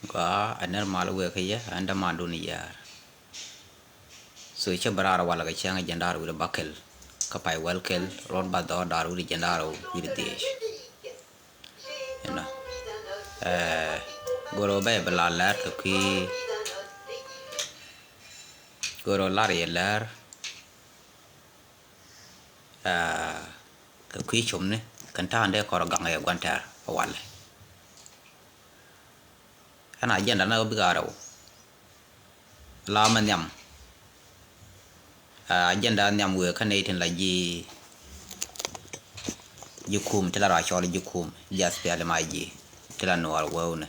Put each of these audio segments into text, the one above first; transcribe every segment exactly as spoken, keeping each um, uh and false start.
Ka a nɛr mal wëë kä yɛ, ɛn dämandun yɛɛr. So cä bä raar walɛ kɛ cäŋ jiɛn da̱r wi̱r bä kɛl. Kä pay wäl kɛl, ruɔ̱n bä dhɔr da̱r wi̱r jiɛn da̱r wi̱r dhiec. Inɔ. Ɛɛ, go̱r ɔ bɛ bɛ la lɛr kɛ kui̱. Go̱r ɔ lar yɛ lɛr. Ɛɛ, kɛ kui̱ comni kɛn ta̱a̱ŋ dee kɔr gaŋ yɛ gua̱n tɛɛr ɛ walɛ. Ɛn agenda na bik a rɛw. La mɛ nhiam. Ɛɛ, agenda nhiam wëë kä nɛy tin la ji̱, ji̱ kum, ti la rɔ a cɔl ji̱ kum, ji̱ aspiali ma ji̱, ti la nuɔɔr wëëwni.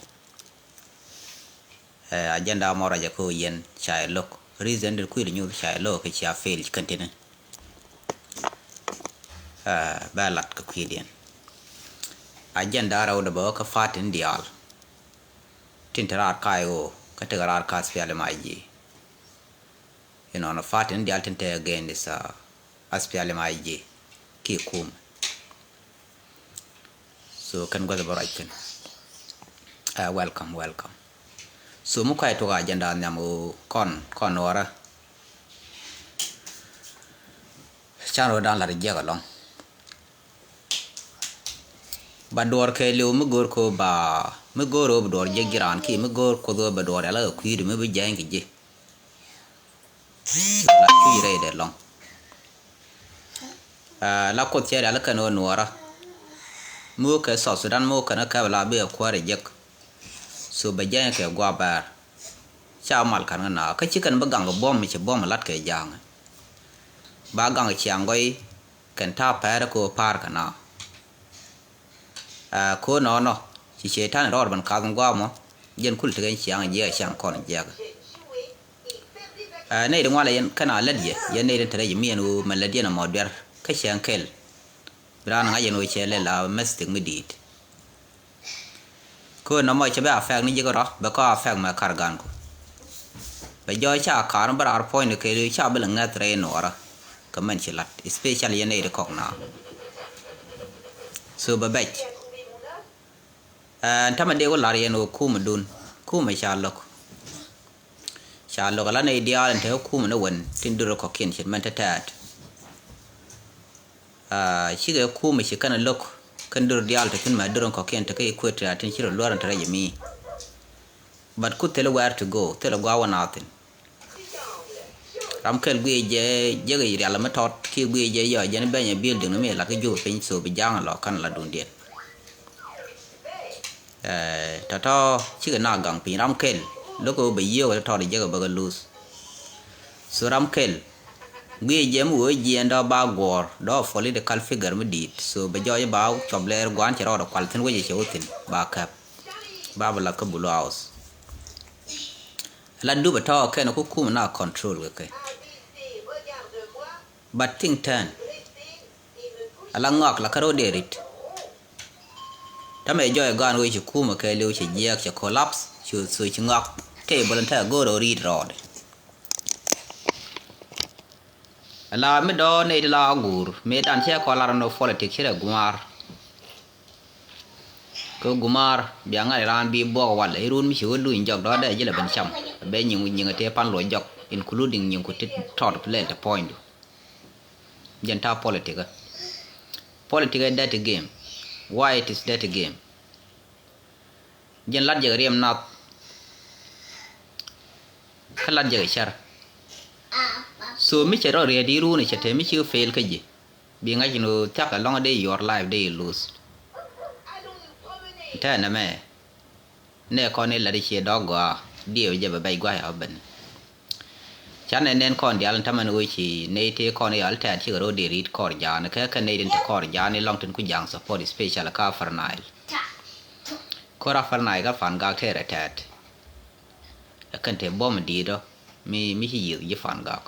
Ɛɛ, agenda mɔ ruacɛ kä yɛn ca yɛ lo̱k. Reason dit kuil nyuth ca yɛ lo̱k kɛ cia fail kɛn tini. Ɛɛ, bɛ lat kɛ kui̱diɛn. Agenda rɛw dɛ bä kä party in diaal. Tin te raar ka̱a̱c ɣöö kä tekɛ raar kä aspiali ma ji̱. Inɔnɔ party in diaal tin te against, uh, aspiali ma ji̱ kiɛ kum. So kɛn gua̱th bä ruac thi̱n. Uh, welcome, welcome. So mi kuay tuk agenda nhiam ɣöö kɔn, kɔn nuɔrä. Can rɔ dan lat jiɛk alɔŋ. Ba duɔr kɛ liw mi go̱o̱r ko ba, mi go̱o̱r ɣöö bi duɔr jiɛk ji̱ raan kiɛ mi go̱o̱r kuoth ɣöö ba duɔr yala kɛ kui̱di mi bi jɛny kɛ ji̱. La cuc rɛy dɛ lɔŋ. Aa, la kuoth cɛ rial kɛn ɣöö nuɔɔrä. Mi wä kɛ South Sudan mi wä kɛn kä kɛp la bi ɛ kuäär ɛ jek. So bɛ jɛny kɛ gua̱a̱ bɛɛr. Ca mal ka̱n ŋä na kä ci kɛn bi gaŋ kɛ buɔ̱m mi ci buɔ̱m lat kɛ ja̱a̱ŋ. Ba gaŋ ciaŋ gɔy kɛn ta̱a̱ pɛɛr kɛ ɣöö pa̱a̱r kɛ na. Aa, kɛ ɣöö nɔɔnɔ ci cɛy-tan rɔɔd ben kath in gua̱a̱ mɔ jɛn kul tekɛ ciaŋ jiɛk ciaŋ kɔn jiɛk. Aa, nɛy ti ŋualɛ yɛn kɛn a lät yɛ, yɛn nɛy ti te rɛy mi yɛn ɣöö mɛ lät yɛn ɛmɔ duer kä ciaŋ kɛl. Bi raan ŋa̱c yɛn ɣöö cɛ lɛl a mistake mi di̱i̱t. Kö nɔmɔ cɛ bɛ affect ni ji̱ kärɔ̱, bɛ kɔ affect mɛ kar gan ku. Bɛ jɔɔc ca kar bä raar puɔ̱ny ni kɛ ca bä lɛ ŋäth rɛy nuɔɔrä. Kɛ mɛn ci lat, especially yɛn nɛy ti kɔk na. So bɛ bɛc. Ɛɛ, tämɛ dee wä lar yɛn wä kumɛ dun, kumɛ ca lo̱k. Ca lo̱k ala nɛy diaal in te kä kumɛ ni wän tin dur kɔ̱kiɛn cin mɛn te tɛɛt. Aa, cikɛ kumɛ ci kɛn lo̱k kɛn dur diaal te thi̱n mɛ dur in kɔ̱kiɛn te kä Equatoria tin ci rɔ luäär in te rɛy mi. But ku thil where to go, thil gua̱a̱ wä na thi̱n. Ram kɛl guiy jɛ jek i̱ rial mi tɔt kiɛ guiy jɛ yɔ jɛn bɛny ɛ building ni mi lat kä jup piny so bi ja̱a̱ŋ lɔ kɛn la dundiɛn. Ɛɛ, tɔ̱tɔ̱ cikɛ na gaŋ piny ram kɛl lo̱k ɣöö bɛ yiëë wä tɔ̱tɔ̱ jek ɛ bäkɛ luth. So ram kɛl guiy jɛ mi wee jiɛɛn dɔ̱ ba guɔ̱ɔ̱r dɔ̱ political figure mi di̱i̱t. So bɛ jɔɔc ba cuɔp lɛɛr gua̱a̱n cɛ rɔɔdɛ kual thi̱n wecɛ cɛ wä thi̱n ba käp. Ba bɛ lath kä Blue House. La dup ɛ tɔ̱ kɛn ku kum na control kɛ kɛ. But thing turn. Ala ŋɔak la kä ro̱diɛn rit. Tämɛ jɔɔc ɛ gɔaa ɛn ɣöö ci kumɛ kɛɛliw cɛ jiɛɛk cɛ collapse, cu, cu ci ŋɔak table in te go̱o̱r ɣöö ri̱t rɔɔdɛ. Ala mi dɔ̱ɔ̱r nɛy ti la a guur mëë dan cɛ kɔn lar ɛn ɣöö politic ci rɛ gumaar. Kä gumaar bia ŋa̱t raan bi buɔk walɛ i̱ run mi ci wä luny jɔk dɔ̱ɔ̱r dee jilɛ ben cam. Bɛ nyiŋ nyiŋ tëë pan luɔc jɔk, including nyiŋ ku ti tɔt lɛl te puɔ̱nydu. Jɛn ta̱a̱ politic ɛ. Politic ɛ dirty game. Why it is dirty game? Jɛn lat jɛ kɛ riɛm nath. Kä lat jɛ kɛ cär. So mi cɛ rɔ riet i̱ run cɛ te mi ci fail kä ji̱. Bi ŋa̱c ni thiak ɛlɔ̱ŋ dee your life dee you lose. Tɛnɛ mɛ. Nɛ kɔn i̱ lat i̱ ciɛ dɔ̱k gɔaa diɛw jɛ bɛ bɛc gua̱c ɔ ben. Canɛ nɛn kɔn diaal in tämɛn wee ci nɛy tëë kɔn i̱ ɔl tɛ̈t cikɛ ro̱o̱diɛn ri̱t kɔr ja̱a̱n kɛ kɛ nɛy tin te kɔr ja̱a̱n i̱ lɔŋ tin ku ja̱a̱ŋ support special kä Upper Nile. Kɔr Upper Nile kä Pan Gak tëë rɛ tɛ̈t. Ɛ kɛn te buɔ̱m di̱i̱t ɔ mi, mi ci yiëëk ji̱ Pan Gak.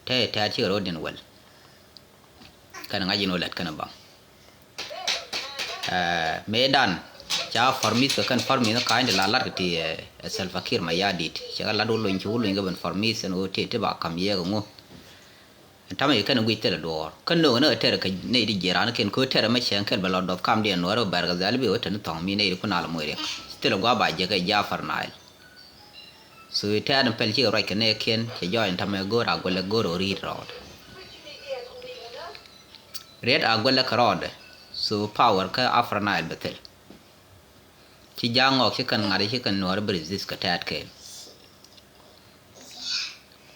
Tëë tɛ̈t cikɛ ro̱o̱diɛn wɛl. Kɛn ŋa̱c in wä lɛt kɛn baŋ. Ɛɛ, mëëdan ca promise kɛ kɛn promise ni ka̱ny ti la lat kɛ ti, ɛɛ, Salva Kiir Mayardit. Cɛ kɛ lat wä lony ci wä lony kɛ ben promise ɛn wä ti, ti ba kam yɛ kɛ ŋu. Ɛn tamɛ ci kɛn guic thilɛ duɔɔr kä no̱o̱ŋ ni ɣä tɛrɛ kɛ nɛy ti ji̱ raan kɛn ko̱ tɛrɛ mɛ cɛŋ kɛl bɛ lɔ duɔth kam diɛn nuɔ̱ɔ̱r bɛ bɛr kɛ dhɛl bi ɣä tɛn thɔŋ mi nɛy ti kun al moc riɛk. Thilɛ gua̱a̱ ba jɛ kɛ ja̱ Upper Nile. So tɛɛr ni pɛl cikɛ ruac kɛ nɛɛkiɛn cɛ jɔɔc ɛn tamɛ go̱o̱r a guɛlɛ go̱o̱r ɣä ri̱t rɔɔdɛ. Riet a guɛlɛ kɛ rɔɔdɛ. So power kä Upper Nile bɛ thil. Ci ja̱a̱ŋ ŋɔk ci kɛn ŋa̱t ci kɛn nuɔ̱ɔ̱r bi resist kɛ tɛɛt kɛɛl.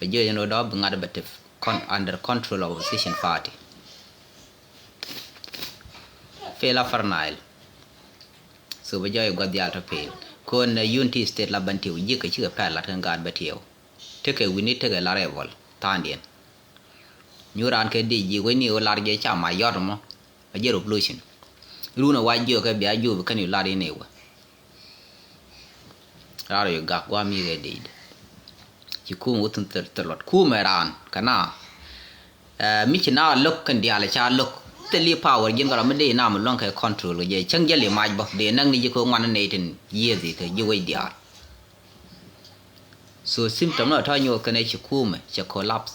Bɛ jiök ɛn ɣöö dɔ̱ bi ŋa̱t bɛ tip con-, under control of opposition party. Fail Upper Nile. So bɛ jɔɔc gua̱th diaal tɔ fail. Ko̱n nɛ Unity State la Bentiu ji̱ kɛ cikɛ pɛl lat kɛn gaat Bentiu. Tekɛ wi̱ni tekɛ la rebel tha̱a̱ŋdiɛn. Nyuur raan kɛ dic ji̱ wec ni ɣöö lar jɛ ca ma yɔt mɔ. A jɛ revolution. Run a wa jiök kɛ bia jup kɛn yu lar in iwä. Rar yu gak guam yikɛ dic. Ci kum wä thun thil thil luɔt. Kumɛ raan kɛ na. Ɛ, mi ci na lo̱k kɛn diaal ca lo̱k. Thil i̱ power ji̱n kɛ rɔ mi dee nam luɔ̱ŋ kɛ control kɛ jɛ. Cäŋ jɛ li mac bä. Dee näk ni ji̱ kɛ ŋuan ni nɛy tin yiëthi kɛ ji̱ wec diaal. So symptom ni tɔ̱ nyuɔth kɛn ɛ ci kumɛ cɛ collapse.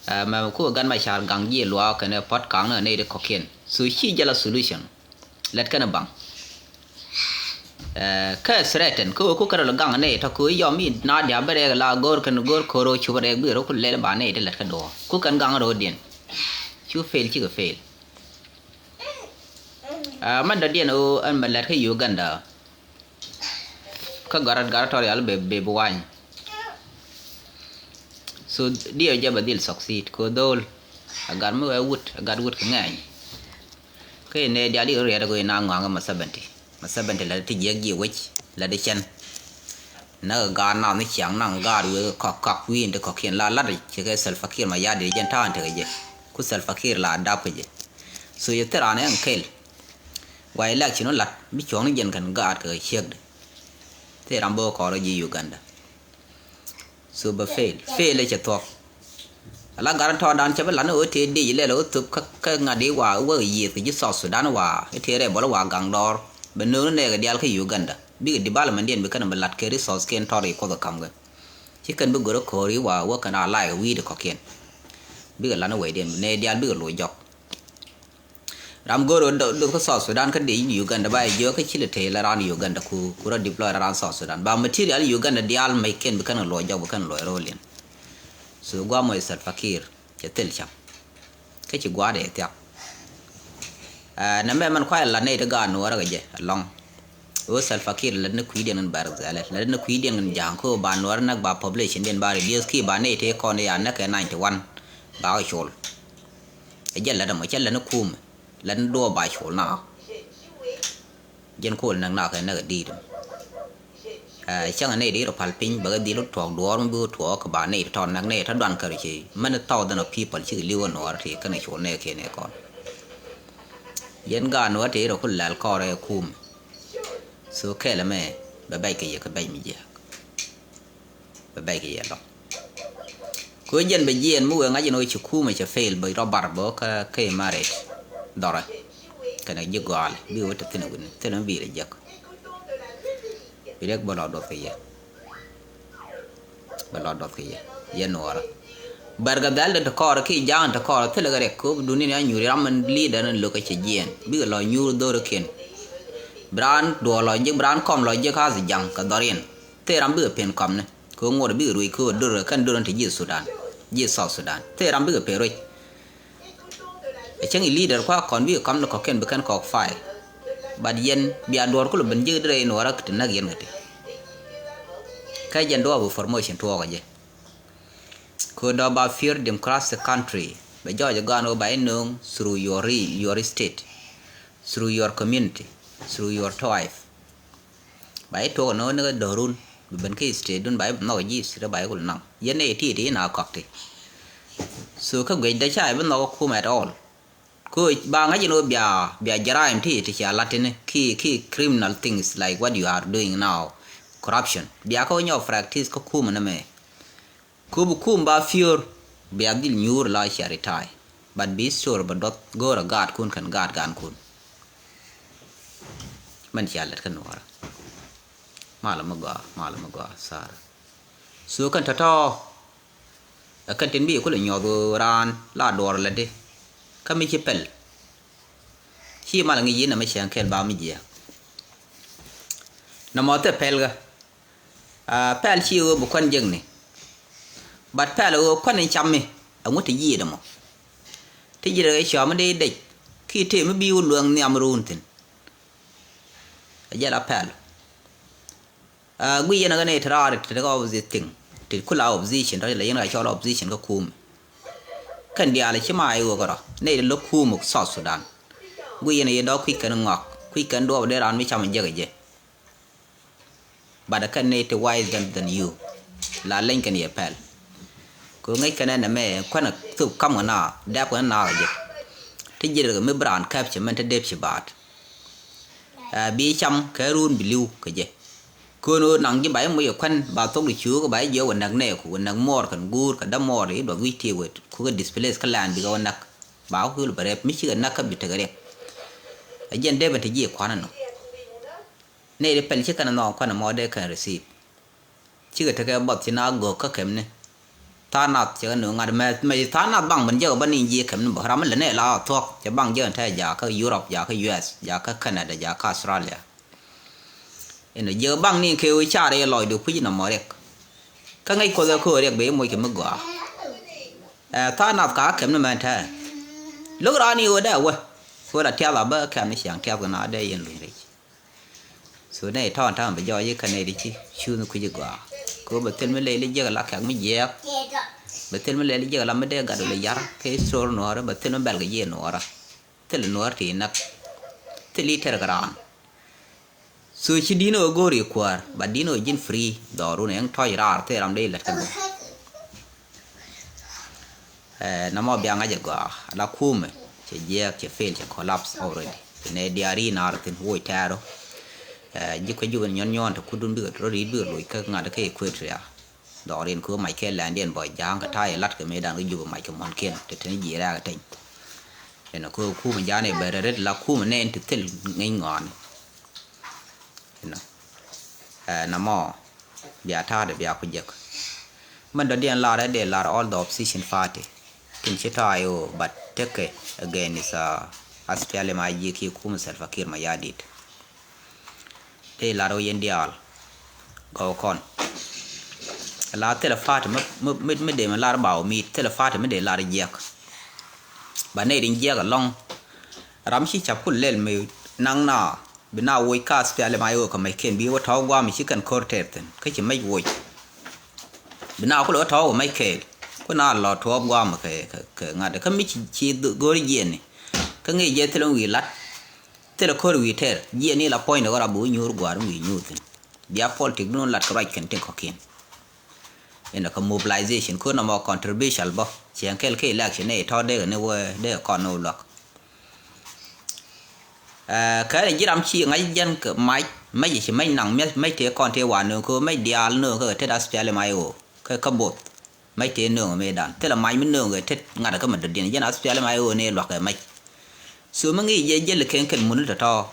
Ɛ, mɛ ku gan ma car gaŋ jiɛ luaak kɛn ɛ pɔt kaŋ ni nɛy ti kɔkiɛn. So ci jɛ la solution. Lɛt kɛn ɛ baŋ. Ɛ, kä threaten kä ku kɛn rɔ gaŋ nɛy tɔ ku yɔm mi na dia bɛ rɛk la go̱r kɛn go̱r koro cu bɛ rɛk bi rɔ ku lɛl ba nɛy ti lɛt kä duɔ̱ɔ̱r. Ku kɛn gaŋ rɔ diɛn. Cu fail cikɛ fail. Ɛ, mɛn dɔ̱diɛn ɣöö ɛn mɛ lɛt kä Uganda. Kä garat garat tɔrial bɛ bɛ bi wany. So diɛ jɛ bɛ dhil succeed ko dhol. A gat mi wɛ wut a gat wut kɛ ŋɛny. Kä inɛ dial i̱ riɛt ko ina ŋɔaŋ ma seventy ma seventy la ti jiɛk jiɛ wec la di cɛn. Nak gaat nath ni ciaŋ naŋ gaat wek kɔk kɔk wi̱i̱n ti kɔkiɛn la lat ci kɛ Salva Kiir ma yadi jɛn ta̱a̱n tekɛ jɛ. Ku Salva Kiir la dap kɛ jɛ. So yɛ thil raan ɛn kɛl. Wa election wä lat bi cuɔ̱ŋ ni jɛn kɛn gaat kɛ ciekdɛ. Thil ram bä kɔrä ji̱ Uganda. So bä fail fail cɛ thuɔ̱k. Ala gat tɔɔdan cɛ bi lat ni ɣöö tëë dec lɛl ɣöö thöp kä ŋa̱t i̱ wa wä yiëth kɛ ji̱ South Sudan wa i̱ tëë rɛy bɔl wa gaŋ dɔɔr. Bɛ nööŋ ni nɛɛkɛ diaal kä Uganda bikɛ development diɛn bi kɛn bi lat kɛ resource kiɛn tɔr i̱ kuoth ɛ ka̱m kɛ. Ci kɛn bi görä ko̱o̱r i̱ wa wä kɛn a laik wi̱i̱dɛ kɔ̱kiɛn. Bikɛ lat ni wecdiɛn nɛy diaal bikɛ loc jɔk. Ram go̱o̱r ɣöö doth kä South Sudan kä dec Uganda ba jiök kä ci lɛ tëë la raan Uganda ku ku rɔ deploy la raan South Sudan ba material Uganda diaal mec kɛn bi kɛn kɛ luɔc jɔk bi kɛn kɛ luɔc ro̱o̱l yɛn. So gua̱a̱ mɔc Salva Kiir cɛ thil cam. Kä ci gua̱a̱r dee thiak. Ɛ, nɛ mɛ mɛn kuay la nɛy ti gaat nuɔɔrä kɛ jɛ alɔŋ. Ɣöö Salva Kiir lät ni kui̱diɛn kɛn Bahr el Ghazal lät ni kui̱diɛn kɛn ja̱a̱ŋ kä ba nuɔɔrä näk ba population diɛn ba reduce ki ba nɛy tëë kɔn ya näk kɛ ninety one. Ba kɛ col. Ɛ jɛ lät ɛmɔ cɛ lät ni kumɛ. Lät ni duɔɔp ba col na. Jɛn kol näk na kɛ näk ɛ di̱i̱t. Ɛ, cäŋ ɛ nɛy di rɔ pal piny bɛ kɛ dhil tuɔɔk duɔɔr mi bi tuɔɔk kɛ ba nɛy tɔt näk nɛy tɔt duan kär ci many thousand of people cikɛ li̱w ɛ nuɔɔr ti kɛn ɛ col nɛy kɛn ɛ kɔn. Jɛn gaat nuɔɔr ti rɔ ku lɛl kɔr ɛ kum. So kɛl ɛmɛ bɛ bɛc kɛ yɛ kɛ bɛc mi jiääk. Bɛ bɛc kɛ yɛ lɔ. Kɛ ɣöö jɛn bɛ jiɛɛn mi wëë ŋa̱c ɛn ɣöö ci kumɛ cɛ fail bɛ rɔ bar bä kä kä imaret dhɔrɛ. Kɛnɛ ji̱ gɔaal bi wä te thi̱n wi̱n thi̱n wi̱n bi rɛ jiäk. Bi rɛk bä lɔ duɔth kɛ yɛ. Bɛ lɔ duɔth kɛ yɛ yɛ nuɔɔrä. Bɛr kɛ dhɛl de te kɔɔrä ki ja̱a̱ŋ te kɔɔrä thilɛ kɛ rɛk kööp duni ni a nyuuri ram min li̱i̱dɛ ni lo̱k kɛ cɛ jiɛɛn bikɛ lɔ nyuur dhorikiɛn. Bi raan duɔɔr lɔ ji̱ bi raan kɔm lɔ ji̱ ka̱a̱th ja̱ŋ kɛ dhɔriɛn. Thil ram bikɛ pen kɔmni kɛ ɣöö ŋuɔt bikɛ ruec kɛ ɣöö dörä kɛn dörä ti ji̱ Sudan, ji̱ South Sudan thil ram bikɛ pen ruec. Ɛ cäŋ i̱ leader kua̱r kɔn bikɛ kɔmni kɔ̱kiɛn bi kɛn kɔk fire. But yɛn bia duɔ̱ɔ̱r kulɛ ben ji̱ dee rɛy nuɔɔrä ti näk yɛn kɛ ti. Kä jɛn duɔɔr bi formation tuɔɔk ɛ jɛ. Kɛ ɣöö dɔ̱ ba pure democratic country bɛ jɔɔc ɛ gɔaan ɣöö ba inööŋ through your re-, your state, through your community, through your tribe. Ba i̱ tuɔk ɛn ɣöö ni kä do̱run bi ben kä state dun ba i̱ bi nhɔk ji̱ state ba i̱ kul naŋ yɛn nɛy ti ti in a kɔk ti. So kä guic dee ca i̱ bi nhɔk kum at all. Ko ba ŋa̱c in ɣöö bia bia jaraim ti ti cia lat tini ki ki criminal things like what you are doing now, corruption bia kä wä nyɔk practice kä kum ɛn ɛmɛ. Ku bi kum ba pure bia dhil nyuur la cia retire. But bi history bɛ duɔth go̱o̱rä gaatkun kɛn gaat gankun. Mɛn cia lɛt kä nuɔɔrä. Malɛ mi gɔaa, malɛ mi gɔaa Sara. So kɛn tɔ̱tɔ̱. Ɛ kɛn tin bi kulɛ nyuɔth ɣöö raan la duɔr lɛ di. Kä mi ci pɛl. Ci mal ŋi̱i̱c yin ɛmɛ cieŋ kɛl ba mi jiɛɛk. Nɔmɔ thil pɛl kä. Aa, pɛl ci ɣöö bi kuan jekni. But pɛl ɣöö kuan in cam mi ɛŋu ti ji̱ dɛ mɔ. Ti ji̱ dɛ cɔm mi dee dec ki tëë mi bi wä luɛŋ nhiam run thi̱n. Ɛ jɛ la pɛl. Aa, gui yɛn kä nɛy ti raar ti tekɛ opposition thing ti kula opposition tɔ lɛ yɛn kä cɔl opposition kä kum. Kɛn diaal ci ma iwok rɔ nɛy ti lo̱k kum South Sudan. Gui yɛn yɛ dɔ̱k kui̱ kɛn ŋɔak kui̱ kɛn duɔɔp dee raan mi cam jek jɛ. But kɛn nɛy ti wise than, than you. La leny kɛn yɛ pɛl. Kɛ ŋäc kɛn ɛn ɛmɛ kuɛn thop kam kɛ na dɛp kɛn na kɛ jɛ. Ti ji̱ rɛ mi bi raan käp cɛ mɛn ti dep ci baat. Ɛ, bi cam kɛ run bi li̱w kɛ jɛ. Köön ɣöö naŋ ji̱ ba ji̱ moc ɛ kuän ba thok di cuuk ba ji̱ jiɛ wä näk nɛɛku wä näk muɔɔr kɛn guur kɛ dämuɔɔr i̱ duɔth wi̱c ti wet kukɛ displace kä land bikɛ wä näk. Ba wä kuil bɛ rɛp mi cikɛ näk kä bi tekɛ riɛk. Ɛ jɛn dee ben te ji̱ kuan ɛnɔ. Nɛy di pɛl ci kɛn ɛnɔ kuan ɛmɔ dee kɛn receive. Cikɛ tekɛ buɔth ci na gök kä kɛmni. Tha̱a̱ŋ nath cɛ kɛ nööŋ ŋa̱t mɛ, mɛ tha̱a̱ŋ nath baŋ ben jɛ kɛ bä ni ji̱ kɛmni bä ram mi lɛ nɛ la thuɔ̱k cɛ baŋ jɛ kɛ te jakä Europe jakä U S jakä Canada jakä Australia. Inɔ jɛ kɛ baŋ ni kɛ wi̱i̱ car yɛ lɔcdu puc nɔmɔ riɛk. Kä ŋäc kuɔth ɛ köö riɛk bɛ i̱ moc kɛ mi gɔaa. Ɛ tha̱a̱ŋ nath ka kɛmni mɛn tɛɛ. Lo̱k raan i̱ ɣöö dee wä. Köö la tiath a bä kɛm ni ciaŋ tiath kɛ na dee yɛn luny ric. So nɛ tɔn ta̱a̱ŋ bɛ jɔɔc i̱ kɛn nɛ di ci cuuth kui̱c i̱ gɔaa. Kɛ ɣöö bɛ thil mi lɛy li jiɛk ala kɛk mi jiɛɛk. Bɛ thil mi lɛy li jiɛk ala mi dee gat wala yar kɛ history nuɔɔrä bɛ thil mi bɛl kɛ jiɛ nuɔɔrä. Thil nuɔɔr ti näk. Thil i̱ tɛr kɛ raan. So ci di̱n ɣöö go̱o̱ri kuäär ba di̱n ɣöö ji̱n free dhɔrun ɛŋ tɔc raar thil ram dee lät kɛ bä. Ɛ, nɔmɔ bia ŋa̱c ɛ gɔaa la kumɛ cɛ jiɛɛk cɛ fail cɛ collapse already. Cɛ nɛ diaari naar thin woc tɛɛro. Ɛ, ji̱ kɛ jubin nyɔn nyɔn te kudun bikɛ rɔ ri̱t bikɛ loc kä ŋa̱t kä Equatoria. Dhɔk rin kɛ mac kɛ lɛndiɛn bɔ ja̱a̱ŋ kɛ ta̱a̱ ilat kɛ mëëdan kɛ jubin mac kɛ muɔ̱n kiɛn te teni jiɛɛrɛ kɛ teny. Ɛn kɛ kumɛ ja̱a̱n ɛ bɛr ret la kumɛ nɛn te thil ŋi̱ny ŋɔaani. Inɔ. Ɛ, namɔ bia ta̱a̱dɛ bia ku jek. Mɛn dɔ̱diɛn lar ɛ dee lar all the opposition party. Tin ci ta̱a̱ i̱ ɣöö but tekɛ against, uh, SPLM IG kiɛ kumɛ Salva Kiir Mayardit. Dee lar ɣöö yɛn diaal gɔw kɔn. La thilɛ party mi, mi, mi, mi dee mi lar ba wä mi̱i̱t thilɛ party mi dee lar jiɛk. Ba nɛy din jiɛk alɔŋ. Ram ci cap ku lɛl mi naŋ na bi na woc ka SPLM IO kɛ mec kɛn bi wä tɔ̱w guam ci kɛn ko̱r tɛɛr thi̱n kä ci mec woc. Bi na ku lɛ wä tɔ̱w kɛ mec kɛɛl ku na lɔ tuɔɔp guam kɛ, kɛ, kɛ ŋa̱t kä mi ci, ci go̱r jiɛɛni. Kä ŋi̱i̱c jɛ thilɛ wi̱i̱ lat thilɛ ko̱r wi̱i̱ tɛɛr jiɛɛni la puɔ̱ny ni wä rap bi wä nyuur gua̱a̱r wi̱i̱ nyuur thi̱n. Bia politic bi nun lat kɛ ruac kɛn tin kɔ̱kiɛn. Inɔ kɛ mobilization kun nɔmɔ contribution bä cieŋ kɛl kä election ni tɔ̱ dee ni wee dee kɔn ni wä luäk. Ɛ, kɛ ni ji̱ ram ci ŋa̱c jɛn kɛ mac mɛc ci mɛc naŋ mɛc tëë kɔn tëë wa nööŋ kɛ mɛc diaal nööŋ kɛ tet SPLM IO kɛ kä both. Mɛc tëë nööŋ mëëdan thilɛ mac mi nööŋ kɛ tet ŋa̱t kä mɛ dɔ̱diɛn jɛn SPLM IO ni luäk kɛ mɛc. So mi ŋi̱i̱c jɛ jɛl kɛn kɛl mun tɔ̱tɔ̱.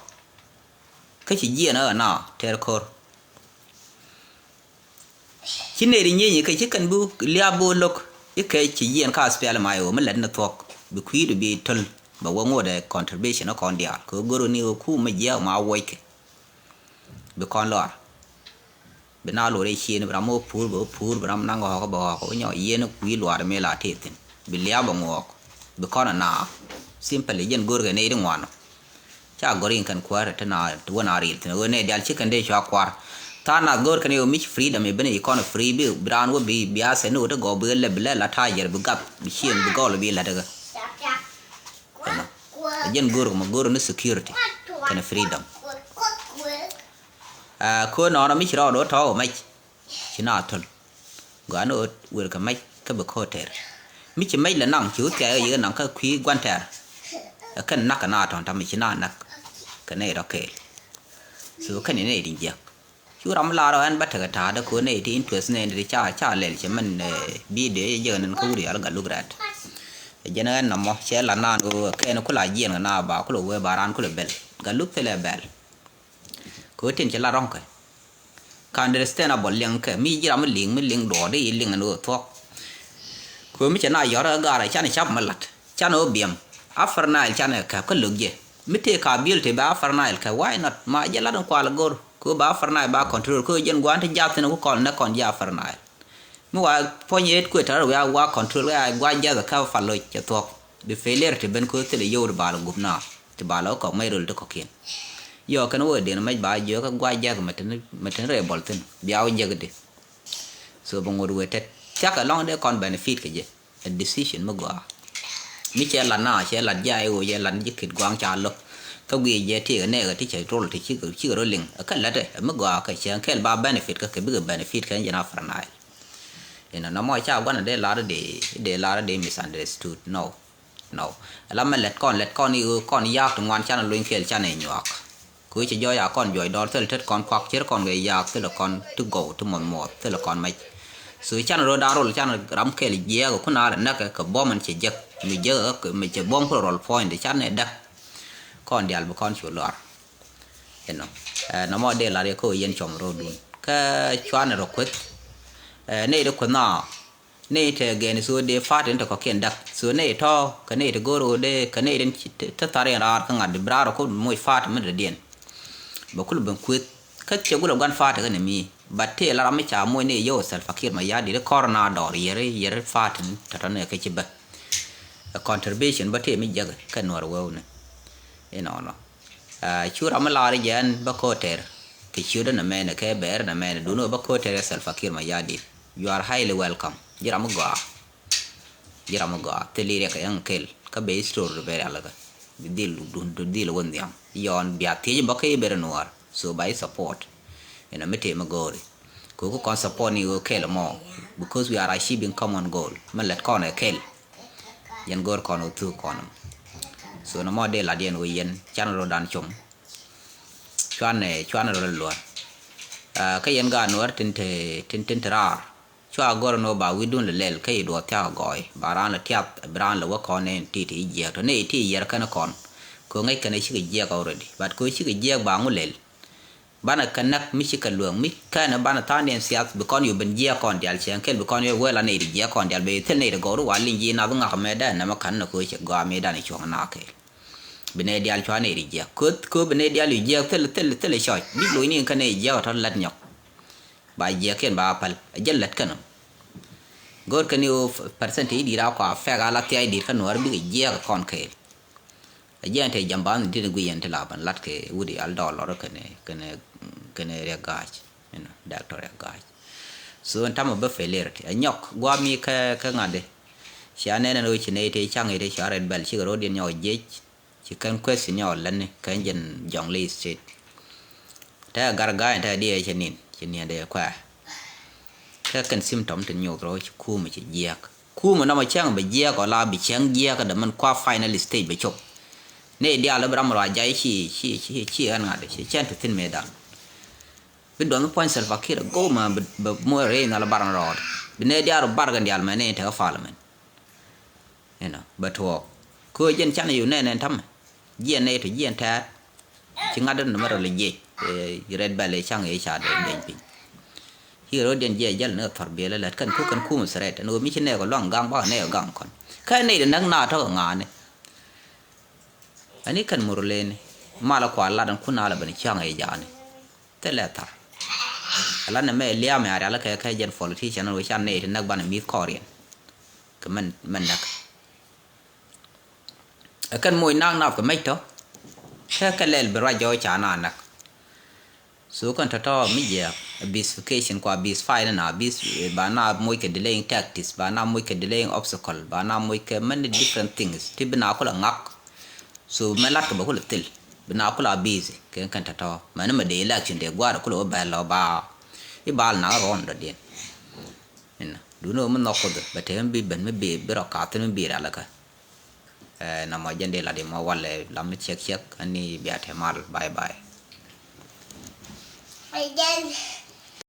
Kä ci jiɛn ɛ na tɛr ko̱r. Ci nɛy ri nyieny kɛ ci kɛn bi lia̱a̱ bi wä lo̱k i̱ kɛ ci jiɛɛn ka SPLM IO mi lɛt ni thuɔ̱k bi kui̱du bi töl bɛ wä ŋot ɛ contribution ɛ kɔn diaal kɛ ɣöö go̱r ni ɣöö kum mi jiɛɛk ma wuɔckɛ. Bi kɔn lɔr bi na lor ɛ cien bi ram wä puur bɛ wä puur bi ram naŋ ɣɔ̱ɔ̱k bɛ ɣɔ̱ɔ̱k wä nyɔ yieen kui̱ luaar mi la tëë thi̱n bi lia̱a̱ bɛ ŋuɔɔk bi kɔn ɛ na. Simply jɛn go̱r kɛ nɛy ri ŋuan ɔ. Ca gɔ̱r in kɛn kuäär ti na ti wä na ril thin ɣöö nɛ dial ci kɛn dee cua kuar. Tha̱a̱ŋ nath go̱r kɛn ɣöö mic freedom i̱ ben i̱ kɔn free bi bi raan wä bi bi a sɛn ni wä ti gɔw bi lɛ bi lɛ la ta̱a̱ yɛr bi gap bi cien bi gɔl bi lɛ däkä. Ɛnɔ. Ɛ jɛn go̱r kɛ mɔ go̱r ni security kɛn freedom. Ɛ, ko̱ nɔnɔ mic rɔɔd wä tɔ̱ wä mɛc. Ci na thöl. Gɔaa ni ɣöö wer kɛ mɛc kä bi ko̱o̱t tɛr. Mi ci mɛc lɛ naŋ ci wä thiac ɣä yek naŋ kä kui̱ gua̱n tɛr. Ɛ kɛn nak kɛ na tɔ̱ŋ ta̱m mi ci na nak. Kɛ nɛy rɔ kɛɛl. So kɛn inɛ di jiäk. Cu ram lar ɣän bä tekɛ ta̱a̱dä ko̱ nɛy ti interest nɛy ti ca ca lɛl cɛ mɛn, eh, video yɛ jiäk nɛn kä wur yal Galuk Rɛt. Ɛ jɛn ɣän nɔmɔ cɛ la naan ɣöö kɛn ku la jiɛn kɛ na ba ku lɛ wee ba raan ku lɛ bɛl. Galuk thilɛ bɛl. Kɛ ɣöö tin cɛ la rɔ̱ŋkɛ. Ka understand a bɔ liɛŋkɛ mi ji̱ ram mi liŋ mi liŋ duɔɔk di yi liŋ ɛn ɣöö thuɔ̱k. Kɛ mi cɛ na yɔr ɛ gaar ɛ canɛ cap mi lat canɛ ɣöö biɛm. Upper Nile canɛ kɛp kä lo̱k jɛ mi tëë ka biöl tëë bɛ Upper Nile kɛp, why not? Ma jɛ lat in kual go̱r kɛ ɣöö bɛ Upper Nile ba control kɛ ɣöö jɛn gua̱a̱n ti jath thin ku kɔn nɛ kɔn jɛ Upper Nile. Mi wa puɔ̱ny yet kuet tɔ̱ rɛ wiaa wa control kɛ a gua jath ɛ kɛp pal loc cɛ thuɔ̱k. Bi failure ti ben kɛ ɣöö thilɛ yio̱w ti bal gup na ti bal ɣä kɔk mec rol ti kɔ̱kiɛn. Yɔ kɛn wee den mec ba jiök kä gua jath mɛ tin mɛ tin rɛ bɔl thin bia wä jek di. So bɛ ŋot wee tɛt thia̱k ɛlɔ̱ŋ dee kɔn benefit kɛ jɛ. Ɛ decision mi gɔaa mi cɛ lat na cɛ lat jɛ a iwoo cɛ lat ji̱ kit gua̱a̱ŋ ca lo̱k. Kä guiy jɛ tiek ɛ nɛɛkɛ ti cɛ rol ti cikɛ cikɛ rol liŋ ɛ kä lat ɛ mi gɔaa kɛ cɛ kɛl ba benefit kä kɛ bikɛ benefit kɛ jɛ na Upper Nile. Inɔ nɔmɔ ca gua̱n ɛ dee lar dee dee lar dee misunderstood. No. No. Ala mɛ lɛt kɔn lɛt kɔn iwoo kɔn yaak ti ŋuan canɛ luny kɛl canɛ nyuak. Kɛ ɣöö cɛ jɔɔc a kɔn juɔc dɔɔr thilɛ tet kɔn kuak cir kɔn kɛ yaak thilɛ kɔn ti gɔw ti muɔth muɔth thilɛ kɔn mɛc. So canɛ rot a rol canɛ ram kɛl jiɛɛk ɛ kun a rɛ näk kɛ buɔ̱m ɛn cɛ jek mi jek mi cɛ buɔ̱m kulɛ rɔl puɔ̱ny di canɛ däk. Kɔn diaal bi kɔn cu luar. Inɔ nɔmɔ dee lar yɛ kä ɣöö yɛn cuɔm rotdun kä cuanɛ rɔ kueth. Nɛy di kueth na Nɛy te gɛn so dee fatin te kɔkiɛn dak so nɛy tɔ kɛ nɛy te go̱r ɣöö dee kɛ nɛy den te thar in raar kä ŋa̱t bi raar ɔ kä moc fatin mi dɔ̱diɛn. Bɛ kul ben kueth kä cɛ gulɛ gua̱n fatin kä nɛ mi bat tëë la ram mi ca moc nɛy yio̱w Salva Kiir Mayardit kɔr na dɔɔr yɛri yɛri fatin tɔ̱tɔ̱ nɛ kä ci bä. Ɛ contribution bä tëë mi jiäk kɛ nuɔr wewni. Inɔnɔ. Cu ram mi laar jɛ ɛn bä ko̱o̱t tɛr kɛ ciötdä nɛ mɛnɛ kɛ bɛɛr nɛ mɛnɛ duni wä bä ko̱o̱t tɛr ɛ Salva Kiir Mayardit. You are highly welcome. Ji̱ ram mi gɔaa. Ji̱ ram mi gɔaa thil i̱ riɛk kɛ ɛŋ kel kä bɛ history bɛ rialikä. Bi dhil dun dun dhil wä nhiam yɔɔn bia thiec bä kä i̱ bɛ rɛ nuɔɔr. So ba i̱ support. Inɔ mi tëë mi go̱o̱ri. Kɛ ku kɔn support ni ɣöö kɛl mɔ because we are achieving common goal. Mi lät kɔn ɛ kɛl. Yɛn go̱o̱r kɔn ɣöö thuk kɔn. So nɔmɔ dee lat yɛn ɣöö yɛn canɛ rɔ dan com. Cuanɛ cuanɛ rɔ luɔr. Kä yɛn gaat nuɔr tin te tin tin te raar. Cua gɔr ni ɣöö ba wi̱dun lɛ lɛl kä i̱ duɔth thiak agɔɔy ba raan lɛ tiath bi raan lɛ wä kɔn ni ti ti i̱ jiɛk tɔ ni i̱ ti i̱ yɛr kɛn kɔn. Kɛ ɣöö ŋäc kɛn ɛ cikɛ jiɛk already but kɛ ɣöö cikɛ jiɛk ba ŋu lɛl. Banɛ kɛ näk mi ci kɛ luäŋ mi kɛnɛ banɛ tha̱a̱ŋdiɛn thiath bi kɔn yop ben jiɛɛk kɔn diaal cɛ kɛl bi kɔn yop wee la nɛy ti jiɛɛk kɔn diaal bɛ thil nɛy ti gɔw ri wal liŋ ji̱ nath ŋak mɛ dee nɛmɛ ka̱n nɛ ko̱ cɛ gɔaa mi dan i̱ cuɔ̱ŋ na kɛɛl. Bi nɛy diaal cua nɛy ti jiɛɛk köth köth bi nɛy diaal yop jiɛɛk thil thil thil cɔc bi lo̱c ni kɛn nɛy jiɛɛk tɔ̱ lät nyɔk. Ba jiɛɛk kiɛn ba päl a jɛl lät kɛn ɔ. Go̱o̱r kɛn i̱ ɣöö percent i̱ di̱i̱t a kɔa fɛk a la thiac di̱i̱t kä nuɔ̱ɔ̱r bikɛ jiɛɛk kɔn kɛɛl. A jiɛn te jam ba ni dit ni gui yɛn ti la ban lat kɛ wut ial dɔɔl lɔr kɛnɛ kɛnɛ kɛnɛ Riɛk Ga̱a̱c. Inɔ Doctor Riɛk Ga̱a̱c. So in tamɛ bä failure ti a nyɔk guam mi kɛ kɛ ŋa̱t di. Cia nɛn ɛn ɣöö ci nɛy te caŋ i̱ te cia Red Belt cikɛ ro̱d in nyɔk jiec. Ci kɛn question nyɔk lɛn ni kɛn jɛn Jonglei State. Te a gar ga̱a̱c in te a diɛ cɛ nin ci niɛn dee kuɛ. Kɛ kɛn symptom ti nyoth rɔ ci kuumɛ ci jiɛk. Kuumɛ nɔmɔ cäŋ bɛ jiɛk ɔ la bi cäŋ jiɛk dɛ mɛn kua final stage bɛ cop. Ni diaal bi ram rɔ a jay ci ci ci ci ɛn ŋa̱t ci cɛn ti thin mëë dan. Bi duɔth mi puɔ̱ny Salva Kiir a go̱o̱k mɛ bɛ muɔc rɛy nhal bar ni rɔɔd bi ni diaal rɔ bar kɛn diaal mɛ ni tekɛ parliament. Inɔ bɛ tuɔɔk köö jɛn can yio̱w nɛn ɛn tamɛ. Jiɛn nɛy tɔ jiɛn tɛɛr. Ci ŋa̱t dädun mɛ rɔ lɛ jiɛc. Red Belt ɛ caŋ ëë ca dee deny piny. Ci rɔ diɛn jiɛc jäl ni kɛ thɔr biɛl ɛ lät kɛn köök kɛn kumɛ threat ɛn ɣöö mi ci nɛɛk ɛ luaŋ gaŋ bakɛ nɛɛk ɛ gaŋ kɔn. Kä nɛy dee näk na tɔ̱ kɛ ŋa̱a̱ni. Ani kɛn muruleni mal ɛ kual lat ɛn kun alɛ ben caŋ ëë jaani. Thilɛ thar. Ala nɛ mɛ liam ya rial kɛ kɛ jɛn politician wee can nɛy ti näk banɛ mi̱th kɔɔriɛn. Kɛ mɛn mɛn näk. Ɛ kɛn moc nak nath kɛ mec tɔ. Kɛ kɛ lɛl bi ruac jɔɔc ca na näk. So kɛn tɔ̱tɔ̱ mi jiɛɛk abuse fication kua abuse fight na abuse ba na moc kɛ delaying tactics ba na moc kɛ delaying obstacle ba na moc kɛ many different things ti bi na kulɛ ŋak. So mɛ lat kɛ bɛ kulɛ thil bi na kulɛ abuse kɛ kɛn tɔ̱tɔ̱ mɛni mɛ dee election dee gua̱a̱r kulɛ wä bɛl lɔ ba i̱ bal na rɔɔn dɔ̱diɛn. Inɔ duuni wä mi nhɔk kuoth bɛ te mi bi ben mi bi bi rɔ ka̱thin mi bi rialikä. Ɛ na mɔ jɛn dee lat imɔ walɛ lam mi ciɛk ciɛk ani bia te mal bye bye.